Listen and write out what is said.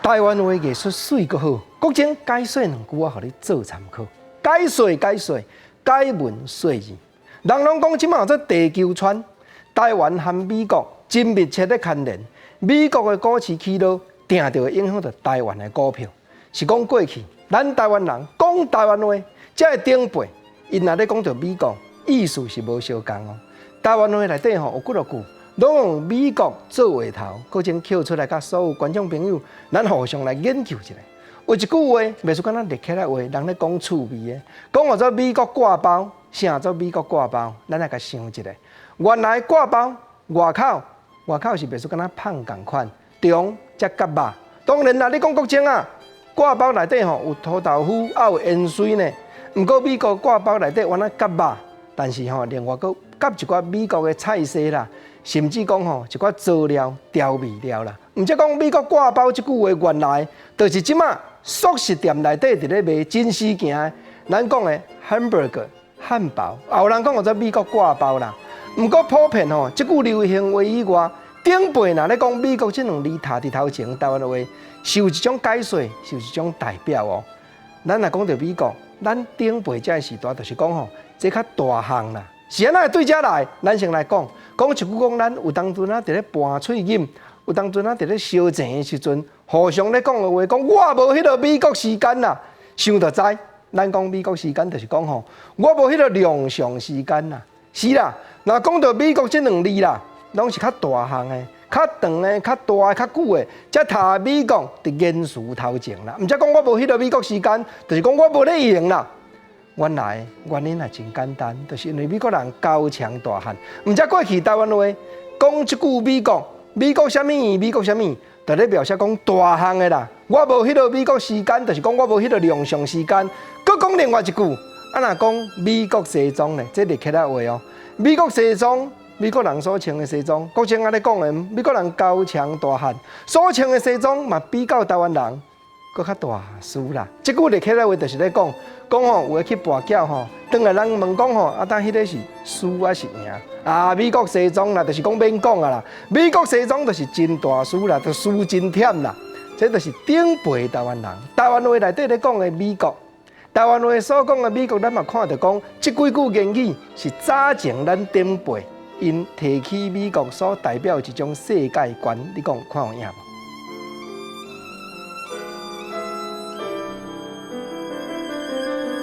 台灣話藝術媠閣好，國珍解說兩句我予你做參考。解說解說，解文說字。人攏講這馬做地球村，台灣和美國真密切的牽連。美國的股市起落，定著會影響著台灣的股票。是講過去，咱台灣人講台灣話，這个長輩，𪜶若咧講著美國，意思是無相仝哦。台灣話內底吼有幾落句，攏用美國做話頭，閣將抾出來，佮所有觀眾朋友，咱互相來研究一下。有一句話，袂輸敢若立起來話，人咧講趣味的，講號做美國割包，啥做美國割包？咱來共想一下。原來割包外口，外口是袂輸敢若麭仝款，腸才夾肉。當然啦，你講國珍啊，割包內底吼有塗豆腐，也有芫荽呢。毋過美國割包內底原來夾肉，但是吼另外閣夾一寡美國的菜色啦，甚至講吼一寡佐料、調味料啦。毋則講美國割包這句話，原來就是這馬速食店內底佇咧賣真死行的，咱講的 hamburger 漢堡，也有人講號做美國割包啦。毋過普遍吼，這句流行話以外，頂輩若咧講美國這兩字讀佇頭前，台灣話是有一種解說，是有一種代表哦。咱若講著美國，咱頂輩這个時代就是講吼，這較大項啦。是按怎會對這來？咱先來講，講一句講，咱有當陣仔佇咧盤喙飲，有當陣仔佇咧相爭的時陣，互相咧講的話，講我無彼个美國時間啦，想就知。咱講美國時間就是講吼，我無彼个良常時間啦。是啦，若講著美國這兩字啦，攏是較大項的、較長的、較大的、較久的，才讀美國佇言辭頭前啦。毋則講我無彼个美國時間，就是講我無咧閒啦。原來原因也真簡單，就是因為美國人高強大漢。毋則過去台灣話講這句美國，美國啥物？美國啥物？就咧描寫講大項的啦。我無彼个美國時間，就是講我無彼个良常時間。閣講另外一句，啊若講美國西裝咧，這立起來話哦。美國西裝，美國人所穿的西裝，國珍按呢講的，美國人高強大漢所穿的西裝嘛，比較台灣人閣較大師啦。這句立起來話就是咧講，講吼有的去跋筊吼，轉來人問講吼，啊，當彼个是輸還是贏？啊，美國西裝啦，就是講免講啊啦。美國西裝就是真大師啦，就輸真忝啦。這就是頂輩台灣人，台灣話內底咧講的美國，台灣話所講的美國，咱嘛看著講，這幾句言語是早前咱頂輩𪜶提起美國所代表一種世界觀，你講看有影無？